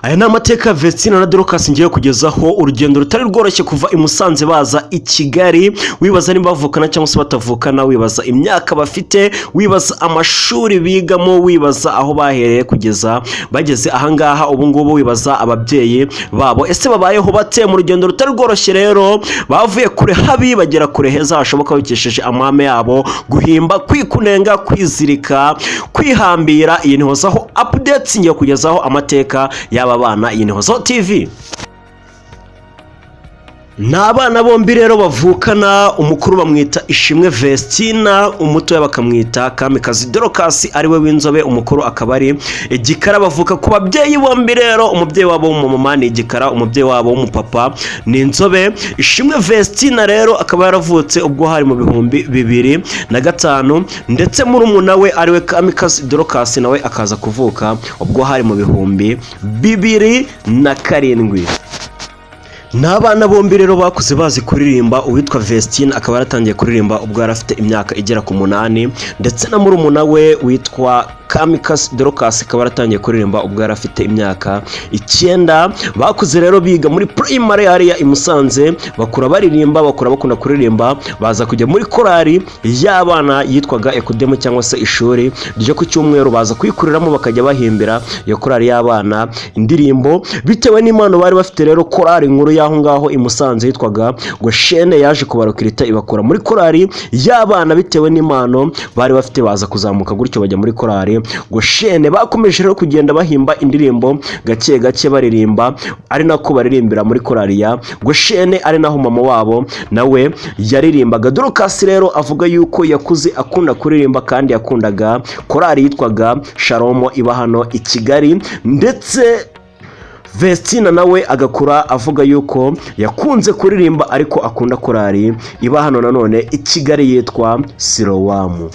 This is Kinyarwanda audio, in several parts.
Aya ni amateka ya Vestine na Dorcas ngiye kugezaho, urugendo rutari rworoshye kuva i Musanze baza i Kigali, wibaza niba bavukana cyangwa se batavukana, wibaza imyaka bafite, wibaza amashuri bigamo, wibaza aho bahereye kugeza bageze ahangaha ubu ngubu, wibaza ababyeyi babo ese babayeho bate. Mu rugendo rutari rworoshye rero, bavuye kure habi bagera kure heza hashoboka bikesheje amahame yabo: guhimba, kwikunenga, kwizirika, kwihambira. Iyi ni Hozaho Updates, ngiye kugezaho amateka y'aba bana. Iyi ni Hozaho TV. Ni abana bombi rero bavukana. Umukuru bamwita Ishimwe Vestina, umutoya bakamwita Kamikazi Dorcas, ariwe w'inzobe, umukuru akaba ari igikara. Bavuka ku babyeyi bombi rero, umubyeyi wabo w'umumama ni igikara, umubyeyi wabo w'umupapa ni inzobe. Ishimwe Vestina rero akaba yaravutse ubwo hari mu 2005, ndetse murumuna we ariwe Kamikazi Dorcas nawe akaza kuvuka ubwo hari mu 2007. Ni abana bombi rero bakuze bazi kuririmba. Uwitwa Vestine akaba yaratangiye kuririmba ubwo yari afite imyaka igera ku 8, ndetse na murumuna we witwa Kamikazi Dorcas akaba yaratangiye kuririmba ubwo yari afite imyaka 9. Bakuze rero biga muri primary hariya i Musanze, bakura baririmba, bakura bakunda kuririmba, baza kujya muri korali y'abana yitwaga Ekudemu cyangwa se ishuri ryo ku cyumweru, baza kuyikuriramo bakajya bahimbira iyo korali y'abana indirimbo bitewe n'impano bari bafite. Rero korali nkuru y'aho ngaho i Musanze yitwaga Goshene yaje kubarokirita, ibakura muri korali y'abana bitewe n'impano bari bafite, baza kuzamuka gutyo bajya muri korali Goshene. Bakomeje rero kugenda bahimba indirimbo gake gake, baririmba ari nako baririmbira muri korali ya Goshene, ari naho mama wabo nawe yaririmbaga. Dorcas rero avuga yuko yakuze akunda kuririmba kandi yakundaga korali yitwaga Shalomo iba hano i Kigali, ndetse Vestina nawe agakura avuga yuko yakunze kuririmba ariko akunda korali iba hano nanone i Kigali yitwa Silowamu.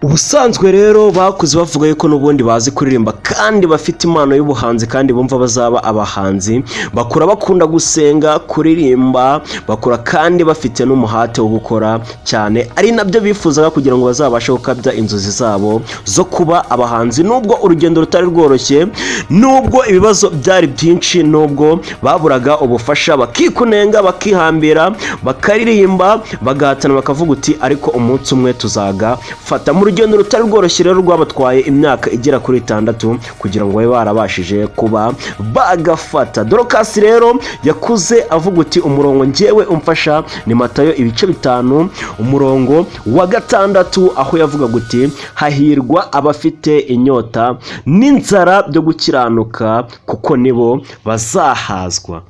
Ubusanzwe rero bakuze bavuga yuko n'ubundi bazi kuririmba kandi bafite impano y'ubuhanzi kandi bumva bazaba abahanzi. Bakura bakunda gusenga, kuririmba, bakura kandi bafite n'umuhate wo gukora cyane, ari nabyo bifuzaga kugira ngo bazabashe gukabya inzozi zabo zo kuba abahanzi. Nubwo urugendo rutari rworoshye, nubwo ibibazo byari byinshi, nubwo baburaga ubufasha, bakikunenga, bakihambira, bakaririmba, bagahatana, bakavuga uti: "Ariko umunsi umwe tuzaga fata." Mu rugendo rutari rworoshye rero rwabatwaye imyaka igera kuri 6 kugira ngo babe barabashije kuba bagafata. Dorcas rero yakuze avuga uti: "Umurongo ngewe umfasha ni Matayo ibice 5 umurongo wa 6," aho yavugaga uti: "Hahirwa abafite inyota n'inzara byo gukiranuka, kuko nibo bazahazwa."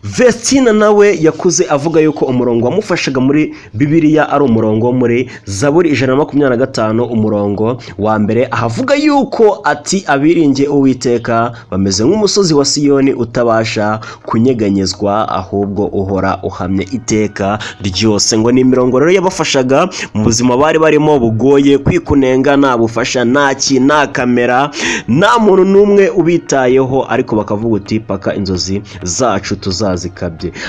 Vestina nawe yakuze avuga yuko umurongo wamufashaga muri Bibiliya ari umurongo wo muri Zaburi 125 umurongo wa 1, ahavuga yuko ati: "Abiringiye Uwiteka bameze nk'umusozi wa Siyoni utabasha kunyeganyezwa, ahubwo uhora uhamye iteka ryose." Ngo ni imirongo rero yabafashaga mu buzima bari barimo bugoye, kwikunenga, nta bufasha, nta ki, nta kamera, nta muntu n'umwe ubitayeho, ariko bakavuga uti: "Paka inzozi zacu tuzazikabye."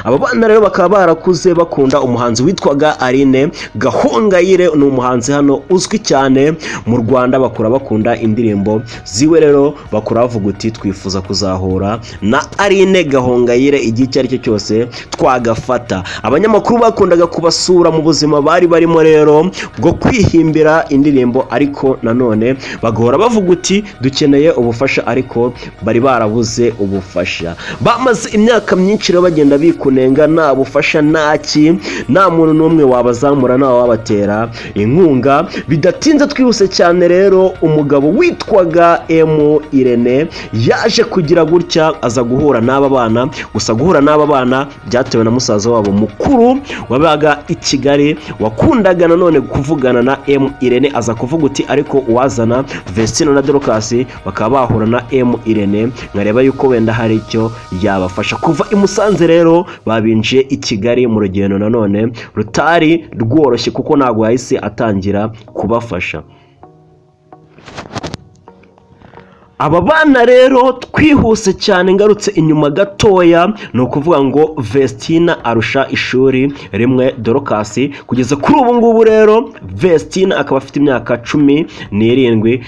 Aba bana rero bakaba barakuze bakunda umuhanzi witwaga Aline Gahongayire, ni umuhanzi hano uzwi cyane mu Rwanda. Bakura bakunda indirimbo ziwe rero, bakura bavuga uti: "Twifuza kuzahura na Aline Gahongayire igihe icyo ari cyo cyose twagafata." Abanyamakuru bakundaga kubasura mu buzima bari barimo rero bwo kwihimbira indirimbo, ariko nanone bagahora bavuga uti: "Dukeneye ubufasha," ariko bari barabuze ubufasha. Bamaze imyaka myinshi rero bagenda bikunenga, nta bufasha, nta ki, nta muntu n'umwe wabazamura, nta wabatera inkunga. Bidatinze, twihuse cyane rero, umugabo witwaga M Irene yaje kugira gutya aza guhura n'aba bana. Gusa guhura n'aba bana byatewe na musaza wabo mukuru wabaga i Kigali, wakundaga nanone kuvugana na M Irene, aza kuvuga uti: "Ariko uwazana Vestine na Dorcas bakaba bahura na M Irene, nkareba yuko wenda hari icyo yabafasha." Kuva i Musanze rero babinjiye i Kigali mu rugendo nanone rutari rworoshye, kuko ntabwo yahise atangira kubafasha. Aba bana rero, twihuse cyane, ngarutse inyuma gatoya, ni ukuvuga ngo Vestina arusha ishuri rimwe Dorcas. Kugeza kuri ubu ngubu rero Vestina akaba afite imyaka 17.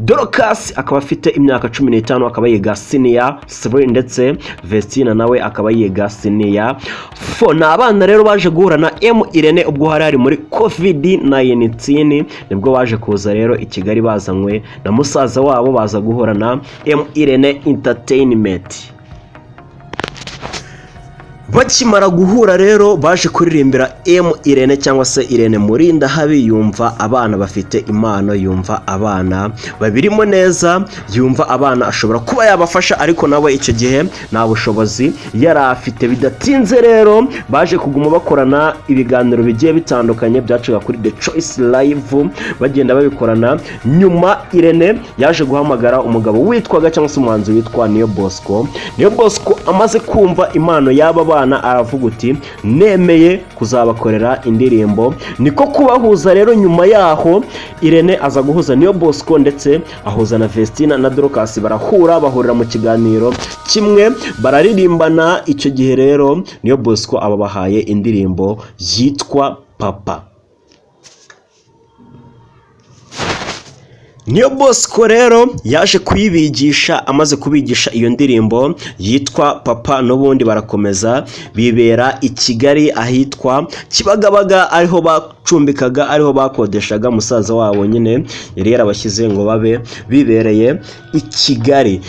Dorcas akaba afite imyaka 15, akaba yiga senior 3, ndetse Vestina nawe akaba yiga senior 4. Ni abana rero baje guhura na M Irene ubwo hari muri COVID-19, nibwo baje kuza rero i Kigali bazanywe na musaza wabo, baza guhura na M Irene Entertainment. Bakimara guhura rero baje kuririmbira M Irene cyangwa se Irene Murindahabi, yumva abana bafite impano, yumva abana babirimo neza, yumva abana ashobora kuba yabafasha, ariko nawe icyo gihe nta bushobozi yari afite. Bidatinze rero baje kuguma bakorana ibiganiro bigiye bitandukanye byacaga kuri The Choice Live, bagenda babikorana. Nyuma Irene yaje guhamagara umugabo witwaga cyangwa se umuhanzi witwa Niyo Bosco. Niyo Bosco amaze kumva impano y'aba bana aravuga uti nemeye kuzabakorera indirimbo, niko kubahuza rero. Nyuma yaho Irene aza guhuza Niyo Bosco ndetse ahuza na Vestina na Dorcas, barahura bahurira mu kiganiro kimwe bararirimbana. Icyo gihe rero Niyo Bosco ababahaye indirimbo yitwa Papa. Niyo Bosco rero yaje kuyibigisha, amaze kubigisha iyo ndirimbo yitwa Papa n'ubundi barakomeza bibera i Kigali ahitwa Kibagabaga, ariho bacumbikaga, ariho bakodeshaga. Musaza wabo nyine yari yarabashyize ngo babe bibereye i Kigali.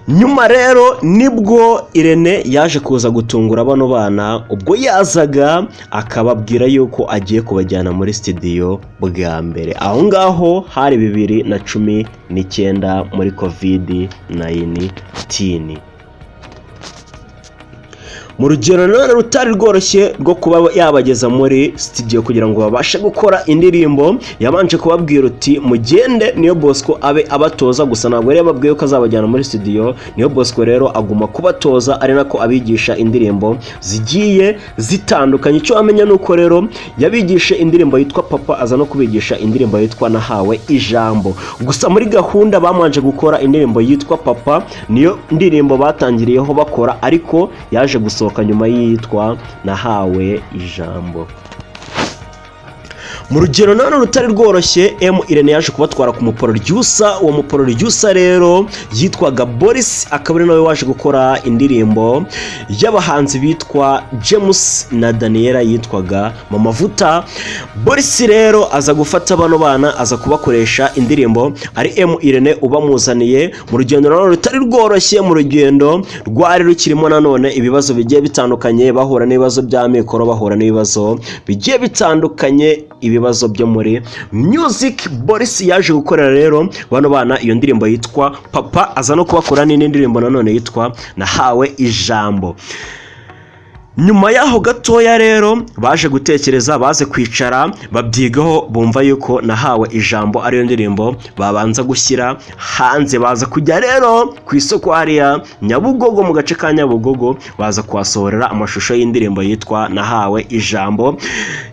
Nyuma rero nibwo Irene yaje kuza gutungura bano bana, ubwo yazaga akababwira yuko agiye kubajyana muri studio bwa mbere. Aho ngaho hari 2019 muri COVID-19. Mu rugero nanone rutari rworoshye rwo kuba yabageza muri studio kugira ngo babashe gukora indirimbo, yabanje kubabwira uti mugende Niyo Bosco abe abatoza gusa, ntabwo yari yababwiye ko azabajyana muri studio. Niyo Bosco rero aguma kubatoza ari nako abigisha indirimbo zigiye zitandukanye. Icyo amenya ni uko rero yabigishe indirimbo yitwa Papa, aza no kubigisha indirimbo yitwa Nahawe Ijambo. Gusa muri gahunda bamanje gukora indirimbo yitwa Papa, niyo ndirimbo batangiriyeho bakora, ariko yaje gusohoka nyuma yitwa Nahawe Ijambo. Mu rugero nanone rutari rworoshye, M Irene yaje kubatwara ku muproducer. Uwo muproducer rero yitwaga Boris, akaba ari nawe waje gukora indirimbo y'abahanzi bitwa James na Daniela yitwaga Mama Vuta. Boris rero aza gufata bano bana aza kubakoresha indirimbo ari M Irene ubamuzaniye. Mu rugendo nanone rutari rworoshye, mu rugendo rwari rukirimo nanone ibibazo bigiye bitandukanye, bahura n'ibibazo bya mikoro, bahura n'ibibazo bigiye bitandukanye, ibibazo byo muri music. Boris yaje gukorera rero bano bana iyo ndirimbo yitwa Papa, aza no kubakora n'indi ndirimbo nanone yitwa Nahawe Ijambo. Nyuma yaho gatoya rero baje gutekereza, baze kwicara babyigaho, bumva yuko Nahawe Ijambo ariyo ndirimbo babanza gushyira hanze. Baza kujya rero ku isoko hariya Nyabugogo, mu gace ka Nyabugogo, baza kuhasohorera amashusho y'indirimbo yitwa Nahawe Ijambo,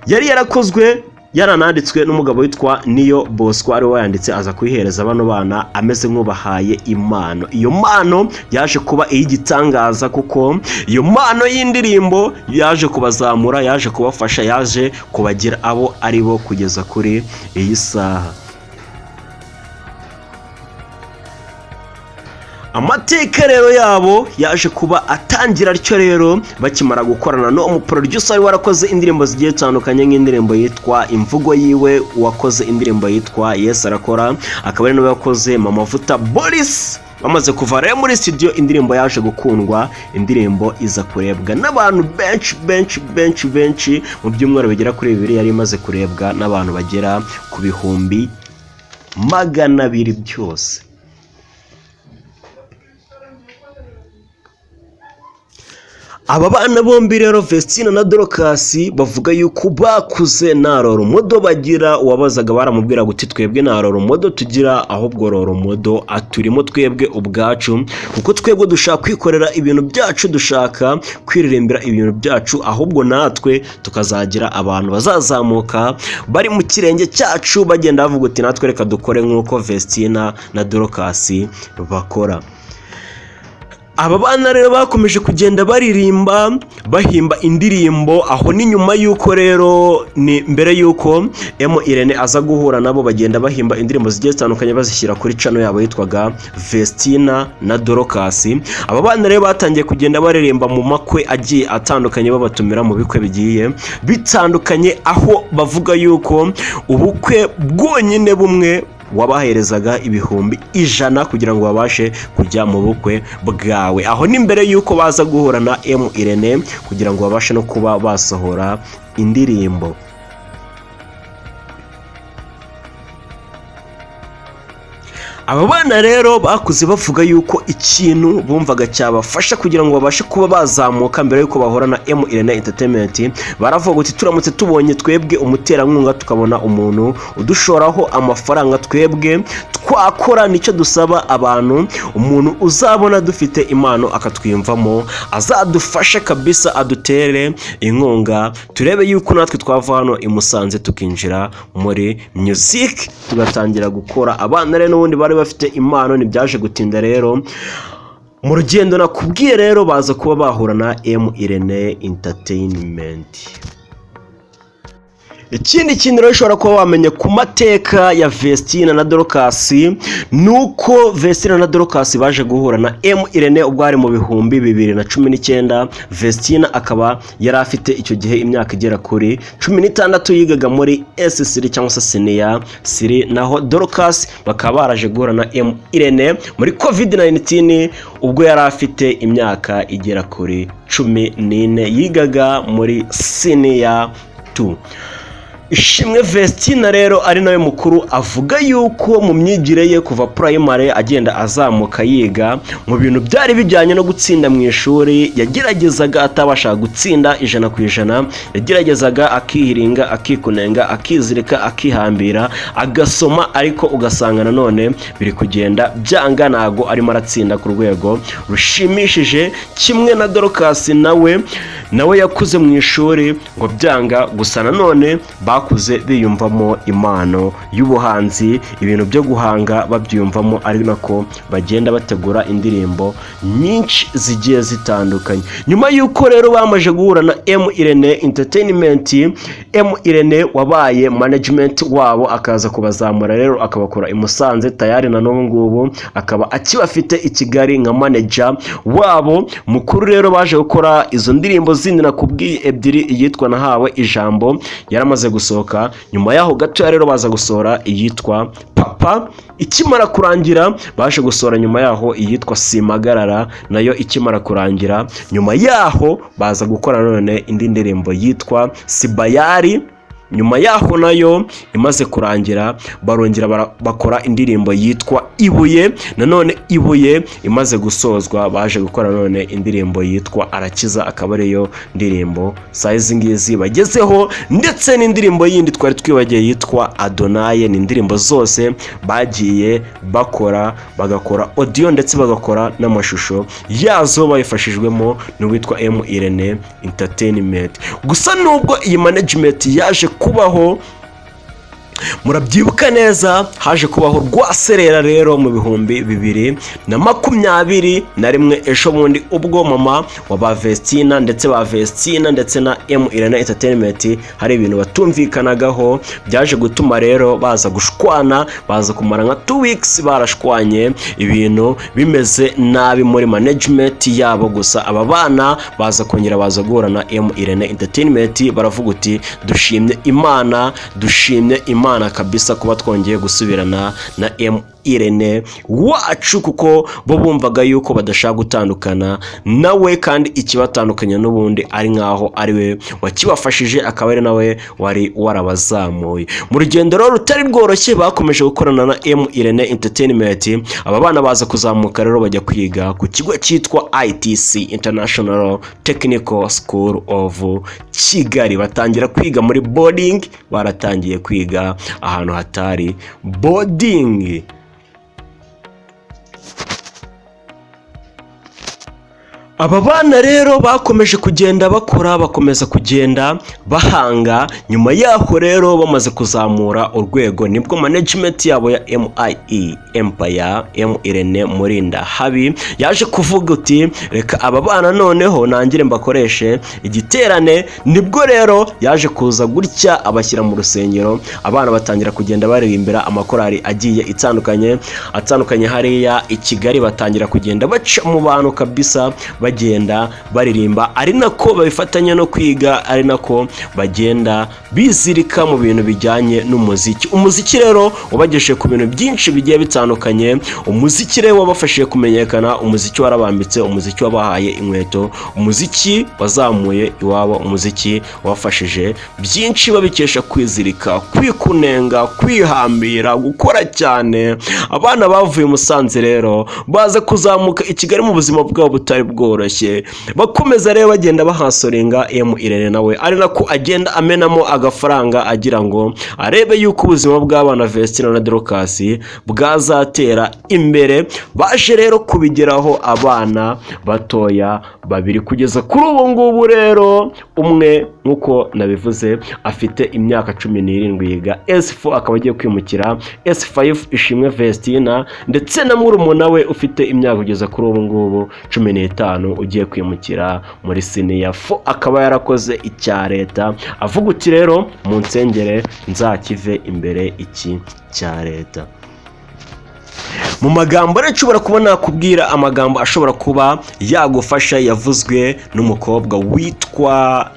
yari yarakozwe yarananditswe n'umugabo witwa Niyo Bosco, ari we wayanditse, aza kuyihereza bano bana ameze nk'ubahaye impano. Iyo mpano yaje kuba iy'igitangaza, kuko iyo mpano y'indirimbo yaje kubazamura, yaje kubafasha, yaje kubagira abo ari bo kugeza kuri iyi saha. Amateka rero yabo yaje kuba atangira atyo rero bakimara gukorana n'uwo muproducer wari warakoze indirimbo zigiye zitandukanye, nk'indirimbo yitwa Imvugo Yiwe, wakoze indirimbo yitwa Yesu Arakora, akaba ari nawe wakoze Mama Vuta. Boris bamaze kuva rero muri studio, indirimbo yaje gukundwa, indirimbo iza kurebwa n'abantu benshi benshi benshi benshi. Mu byumweru bigera kuri 2 yari imaze kurebwa n'abantu bagera ku 200,000 byose. Aba bana bombi rero Vestina na Dorcas bavuga yuko bakuze nta roromodo bagira. Uwabazaga baramubwira guti twebwe nta roromodo tugira, ahubwo roromodo aturimo twebwe ubwacu, kuko twebwe dushaka kwikorera ibintu byacu, dushaka kwiririmbira ibintu byacu, ahubwo natwe tukazagira abantu bazazamuka bari mu kirenge cyacu, bagenda bavuga uti natwe reka dukore nk'uko Vestina na Dorcas bakora. Aba bana rero bakomeje kugenda baririmba, bahimba indirimbo. Aho ni nyuma y'uko rero, ni mbere y'uko M Irene aza guhura nabo, bagenda bahimba indirimbo zigiye zitandukanye, bazishyira kuri channel yabo yitwaga Vestina na Dorcas. Aba bana rero batangiye kugenda baririmba mu makwe agiye atandukanye, babatumira mu bikwe bigiye bitandukanye, aho bavuga yuko ubukwe bwonyine bumwe wabaherezaga 100,000 kugira ngo babashe kujya mu bukwe bwawe. Aho ni mbere y'uko baza guhura na M Irene kugira ngo babashe no kuba basohora indirimbo. Aba bana rero bakuze bavuga yuko ikintu bumvaga cyabafasha kugira ngo babashe kuba bazamuka mbere y'uko bahura na M Irene Entertainment, baravuga uti turamutse tubonye twebwe umuterankunga, tukabona umuntu udushoraho amafaranga, twebwe twakora. Nicyo dusaba abantu, umuntu uzabona dufite impano akatwiyumvamo, azadufashe kabisa, adutere inkunga, turebe yuko natwe twava hano i Musanze tukinjira muri music, tugatangira gukora. Abana rero n'ubundi bari bafite impano, ntibyaje gutinda rero mu rugendo nakubwiye rero, baza kuba bahura na M Irene Entertainment. Ikindi kintu rero ushobora kuba wamenya ku mateka ya Vestina na Dorcas ni uko Vestina na Dorcas baje guhura na M Irene ubwo hari mu 2019. Vestina akaba yari afite icyo gihe imyaka igera kuri 16, yigaga muri S3 cyangwa se senior three, naho Dorcas bakaba baraje guhura na M Irene muri COVID-19 ubwo yari afite imyaka igera kuri 14, yigaga muri senior 2. Ishimwe Vestina rero, ari nawe mukuru, avuga yuko mu myigire ye kuva primary agenda azamuka yiga, mu bintu byari bijyanye no gutsinda mu ishuri yageragezaga atabasha gutsinda 100%. Yageragezaga akihiringa, akikunenga, akizirika, akihambira, agasoma, ariko ugasanga nanone biri kugenda byanga, ntago arimo aratsinda ku rwego rushimishije. Kimwe na Dorcas, nawe yakuze mu ishuri ngo byanga, gusa nanone bakuze biyumvamo impano y'ubuhanzi, ibintu byo guhanga babyiyumvamo, ari nako bagenda bategura indirimbo nyinshi zigiye zitandukanye. Nyuma y'uko rero bamaze guhura na M Irene Entertainment, M Irene wabaye management wabo akaza kubazamura rero, akabakura i Musanze, tayari na n'ubu ngubu akaba akibafite i Kigali nka manager wabo mukuru. Rero baje gukora izo ndirimbo zindi nakubwiye ebyiri, iyitwa Nahawe Ijambo yaramaze gusohoka, nyuma yaho gatoya rero baza gusohora iyitwa Papa. Ikimara kurangira baje gusohora nyuma yaho iyitwa Simagarara, nayo ikimara kurangira nyuma yaho baza gukora none indi ndirimbo yitwa Sibayari. Nyuma yaho nayo imaze kurangira barongera bakora indirimbo yitwa Ibuye. Nanone Ibuye imaze gusozwa baje gukora none indirimbo yitwa Arakiza, akaba ariyo ndirimbo saa izi ngizi bagezeho, ndetse n'indirimbo yindi twari twibagiye yitwa Adonaye. Ni indirimbo zose bagiye bakora, bagakora audio ndetse bagakora n'amashusho yazo, babifashijwemo n'uwitwa M Irene Entertainment. Gusa nubwo iyi management yaje kubaho, murabyibuka neza, haje kubaho rwaserera rero mu 2021 ejo bundi, ubwo mama wa ba Vestina ndetse ba Vestina ndetse na M Irene Entertainment hari ibintu batumvikanagaho, byaje gutuma rero baza gushwana, baza kumara nka 2 weeks barashwanye, ibintu bimeze nabi muri management yabo. Gusa aba bana baza kongera baza guhura na M Irene Entertainment, baravuga uti dushimye Imana, dushimye Imana kabisa kuba twongeye gusubirana na M Irene wacu, kuko bo bumvaga yuko badashaka gutandukana nawe, kandi ikibatandukanya n'ubundi ari nkaho ari we wakibafashije, akaba ari nawe wari warabazamuye mu rugendo rero rutari rworoshye. Bakomeje gukorana na M Irene Entertainment. Aba bana baza kuzamuka rero bajya kwiga ku kigo cyitwa ITC, International Technical School of Kigali, batangira kwiga muri boarding, baratangiye kwiga ahantu hatari boarding. Aba bana rero bakomeje kugenda bakora, bakomeza kugenda bahanga. Nyuma yaho rero, bamaze kuzamura urwego, nibwo management yabo ya MIE Empire, M Irene Murinda Habi, yaje kuvuga uti: "Reka aba bana noneho nangire mbakoreshe igiterane." Nibwo rero yaje kuza gutya abashyira mu rusengero, abana batangira kugenda baririmbira amakorali agiye itandukanye hariya i Kigali. Batangira kugenda baca mu bantu kabisa, bagenda baririmba, ari nako babifatanya no kwiga, ari nako bagenda bizirika mu bintu bijyanye n'umuziki. Umuziki rero wabagejeje ku bintu byinshi bigiye bitandukanye. Umuziki rero wabafashije kumenyekana, umuziki warabambitse, umuziki wabahaye inkweto, umuziki wazamuye iwabo, umuziki wabafashije byinshi babikesha kwizirika, kwikunenga, kwihambira, gukora cyane. Abana bavuye i Musanze rero baza kuzamuka i Kigali mu buzima bwabo butari bworoshye. Bakomeza rero bagenda bahasorenga. M Irene nawe ari nako agenda amenamo agafaranga, agira ngo arebe yuko ubuzima bw'abana Vestina na Dorcas bwazatera imbere. Baje rero kubigeraho abana batoya babiri. Kugeza kuri ubu ngubu rero, umwe, nk'uko nabivuze, afite imyaka 17, yiga S4, akaba agiye kwimukira S5, Ishimwe Vestina, ndetse na murumuna we ufite imyaka kugeza kuri ubu ngubu 15, ugiye kwimukira muri senior 4, akaba yarakoze icya leta. Avuga uti: "Rero mu nsengere nzakive imbere iki cya leta." Mu magambo rero nshobora kuba nakubwira, amagambo ashobora kuba yagufasha yavuzwe n'umukobwa witwa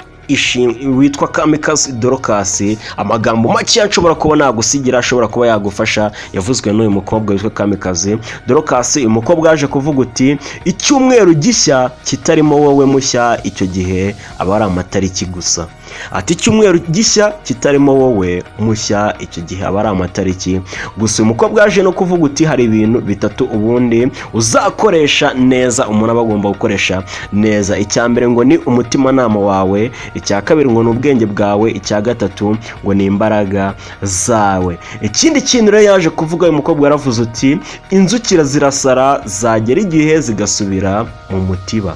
Kamikazi Dorcas, amagambo make nshobora kuba nagusigira ashobora kuba yagufasha yavuzwe n'uyu mukobwa witwa Kamikazi Dorcas. Uyu mukobwa yaje kuvuga uti: "Icyumweru gishya kitarimo wowe mushya, icyo gihe aba ari amatariki gusa." Ati: "Icyumweru gishya kitarimo wowe mushya, icyo gihe aba ari amatariki gusa." Uyu mukobwa yaje no kuvuga uti: "Hari ibintu bitatu ubundi uzakoresha neza, umuntu aba agomba gukoresha neza. Icya mbere ngo ni umutimanama wawe, icya kabiri ngo ni ubwenge bwawe, icya gatatu ngo ni imbaraga zawe." Ikindi kintu rero yaje kuvuga, uyu mukobwa yaravuze uti: "Inzuki zirasara, zagera igihe zigasubira mu mutiba.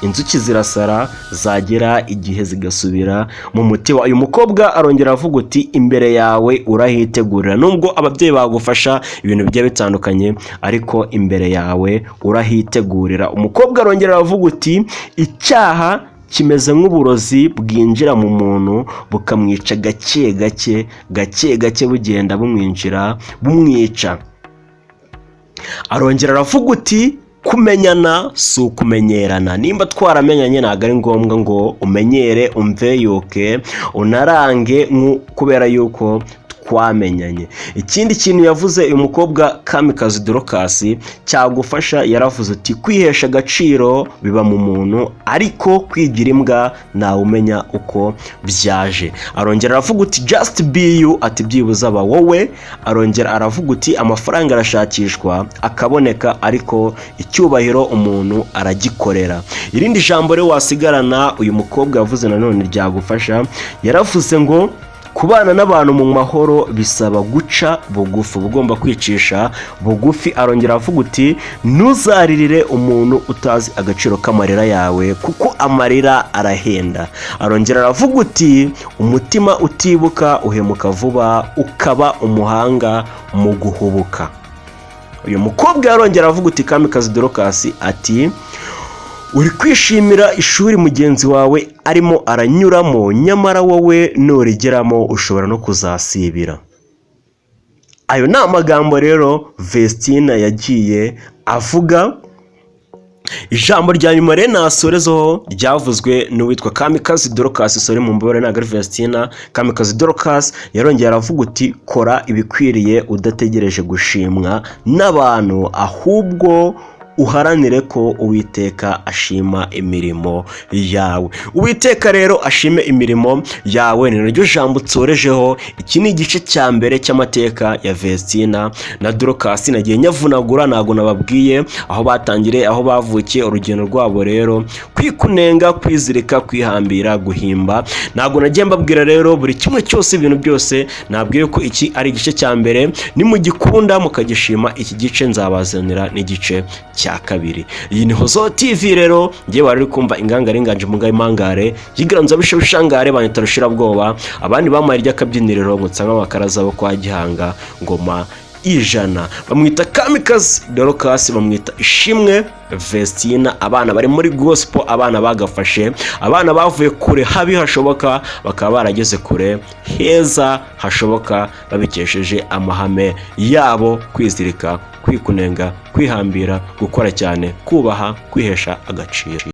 Inzuki zirasara, zagera igihe zigasubira mu mutiba." Uyu mukobwa arongera avuga uti: "Imbere yawe urahitegurira. Nubwo ababyeyi bagufasha ibintu bigiye bitandukanye, ariko imbere yawe urahitegurira." Umukobwa arongera aravuga uti: "Icyaha kimeze nk'uburozi bwinjira mu muntu bukamwica gake gake, gake gake, bugenda bumwinjira bumwica." Arongera aravuga uti: "Kumenyana si ukumenyerana. Nimba twaramenyanye, ntabwo ari ngombwa ngo umenyere, umveyuke, unarange kubera yuko twamenyanye." Ikindi kintu yavuze uyu mukobwa Kamikazi Dorcas cyagufasha, yaravuze uti: "Kwihesha agaciro biba mu muntu, ariko kwigira imbwa ntawumenya uko byaje." Arongera aravuga uti: "Just be you." Ati: "Byibuze aba wowe." Arongera aravuga uti: "Amafaranga arashakishwa akaboneka, ariko icyubahiro umuntu aragikorera." Irindi jambo rero wasigarana uyu mukobwa yavuze nanone ryagufasha, yaravuze ngo: "Kubana n'abantu mu mahoro bisaba guca bugufi, uba ugomba kwicisha bugufi." Arongera avuga uti: "Ntuzaririre umuntu utazi agaciro k'amarira yawe, kuko amarira arahenda." Arongera aravuga uti: "Umutima utibuka uhemuka vuba, ukaba umuhanga mu guhubuka." Uyu mukobwa yarongera aravuga uti, Kamikazi Dorcas, ati: "Uri kwishimira ishuri mugenzi wawe arimo aranyuramo, nyamara wowe nurigeramo ushobora no kuzasibira." Ayo ni amagambo rero Vestina yagiye avuga. Ijambo rya nyuma rero nasorezaho ryavuzwe n'uwitwa Kamikazi Dorcas, sorry, mu mbabare, ntabwo ari Vestina, Kamikazi Dorcas, yarongera aravuga uti: "Kora ibikwiriye udategereje gushimwa n'abantu, ahubwo uharanire ko Uwiteka ashima imirimo yawe." Uwiteka rero ashime imirimo yawe, ni naryo jambo nsorejeho. Iki ni igice cya mbere cy'amateka ya Vestina na Dorcas. Nagiye nyavunagura, ntabwo nababwiye aho batangiriye, aho bavukiye, urugendo rwabo rero, kwikunenga, kwizirika, kwihambira, guhimba. Ntabwo nagiye mbabwira rero buri kimwe cyose, ibintu byose. Nabwiye ko iki ari igice cya mbere. Nimugikunda mukagishima iki gice, nzabazanira n'igice cya kabiri. cya kabiri. Iyi ni Hozo TV rero, ngewe wari uri kumva ingangare inganje mu imangare yigaranza bishe bishangare, banyita Rushirabwoba, abandi bamuhaye ry'akabyiniriro ngo nsanga amakaraza bo kwa Gihanga ngoma ijana, bamwita Kamikazi Dorcas, bamwita Ishimwe Vestina. Abana bari muri gospel, abana bagafashe, abana bavuye kure habi hashoboka, bakaba barageze kure heza hashoboka babikesheje amahame yabo: kwizirika, kwikunenga, kwihambira, gukora cyane, kubaha, kwihesha agaciro.